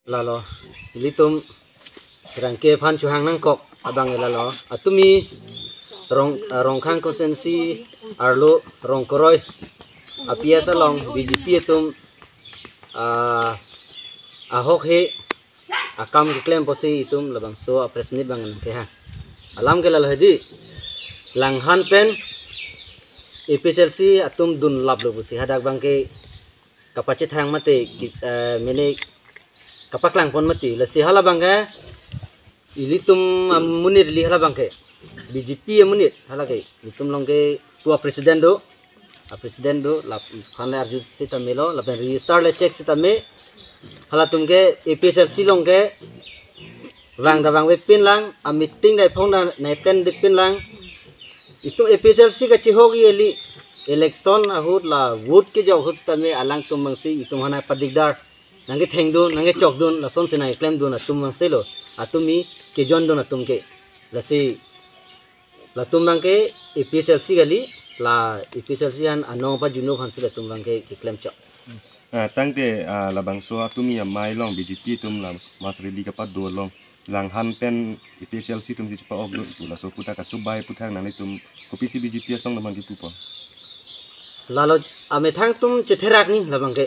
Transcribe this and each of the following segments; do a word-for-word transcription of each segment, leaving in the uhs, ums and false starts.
Lalo, ilitum rangke aphan chohang nangkok abang lalo. Atumi Rong, ah, Rongkhang constituency arlo Rongkoroi a-P S along B J P atum, ah, ahok he akam keklem pusi itum labangso a-press meet abang nangkehang. Alam ke lalo hedi, Langhan pen A P H L C atum dunlaplo pusi hadak abangke kapachethang mate ki, eh, mene kapaklangpon mate. Lasi hala abangke ilitum amonit, ili hala abangke B J P amonit, hala ke ilitum along ke pu a-president do, a-president do, laphan le arju sitame lo, lapen register le check sitame, halatum ke A P H L C along ke vang ta vangvepinlang, a-meeting ta iphong ta na-attend-depinlang. Itum A P H L C kachihok eli election ahut la vote kejok ahut sitame alangtum abangsi itum aphan padigdar, nangkethengdun, nangkechokdun, lasonsi nangkeklemdun atum abangsilo, atumi kejoindun atum ke. Lasi latum abangke A P H L C kali, la A P H L C aphan anong pajuno aphansi latum abangke keklemchok. Ah, tangte, ah, labangso atumi amei along B J P atum la mass rally kapado along Langhan pen A P H L C atumsi chepa-ok do pu, laso puta kachobai aputhak nanglitum kopisi B J P asong atum aphan kipupo? Lalo amethang atum chetherak ni labangke.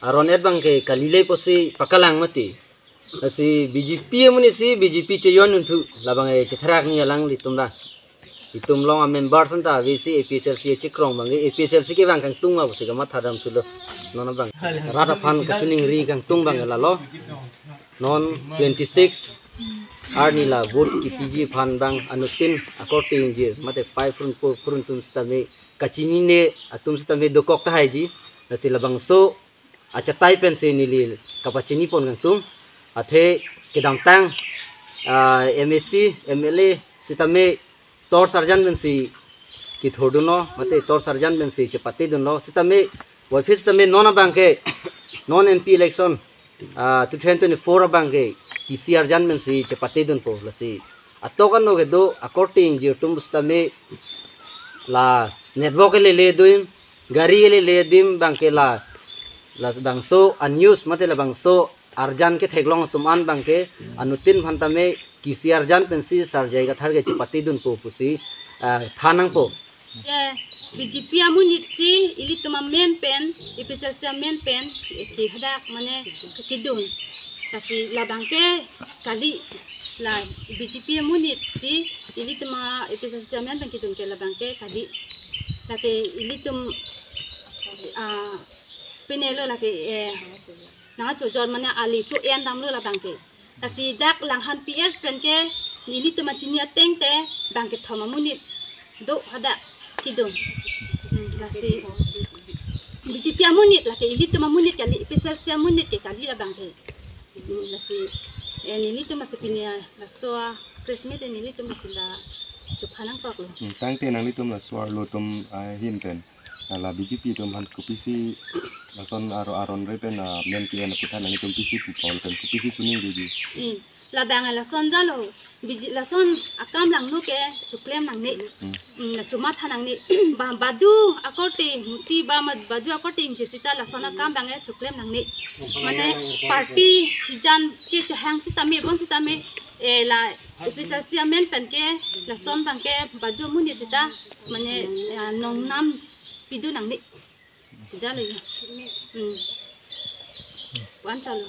Aron-et abangke kalile pusi pakalang mati. Lasi B J P amonit si B J P chejoindunthu, labang chetherak ni alanglitum ra. Itum along a-member santa avesi A P H L C chekrong abangke, A P H L C kevang kangtung ma pusi kamathadamthulo. Non abang rat aphan kachiningri kangtung abang lalo. Non twenty-six arni la vote kipiji aphan abang anuttin akorte ingjir mate pai phurun po phurun atum sitame kachinine atum sitame dokok tahaiji. Lasi labangso achatai pensi neli kapachinipon kangtung. Athe kedamtang, ah, M A C, M L A sitame torch arjan pensi kithurdunlo, mate torch arjan pensi chepatedunlo. Sitame, voiphit sitame non abangke, non M P election, ah, two thousand twenty-four abangke, kisi arjan pensi chepatedunpo, lasi atok ano kedo akorte ingjir atum sitame la network kelele adim, gari kelele adim abangke la, labangso a-news mate labangso arjan ketheklong atum an abangke anuttin aphan tame kisi arjan pensi Sar J I Kathar ke chepatedunpo pusi, ah, than nangpo. Eh, B J P amonit si ilitum amen pen, A P H L C amen pen, eh, ke hadak mane kedun. Lasi labangke kali, la B J P amonit si ilitum a-A P H L C amen pen kedun ke labangke kali. Lake ilitum, ah, pine lo lake, eh, nangchojor mane ali cho-endamlo labangke. Lasi dak Langhan P S penke nelitum achini ateng te bang kethom amonit do hadak kedun. Hmm, lasi B J P amonit lake ilitum amonit kali, A P H L C amonit ke kali labangke. Hmm, lasi, eh, nelitum lasi pine laso a-press meet nelitum lasi la chepha nangkoklo. Hmm, tangte nanglitum laso arlo atum ahin pen, ah, la B J P atum aphan kopisi lason aro aron re pen, ah, men ke-en aputhak nanglitum kopisi pupo lapen kopisi chiningriji? Hmm. Labang lason jalo, B J P lason akam langno ke choklem nangne. Hmm. Hmm, la chomatha nangne. Ba, badu akorte muti ba ma, badu akorte ingjir sita lason akam abangke choklem nangne. Mane party hijan ke chehang sitame, bonsitame, eh, la A P H L C amen penke lason abangke badu amonit sita mane, eh, nongnam pidun nangne. Jalo ya. Hmm. Wan chalo.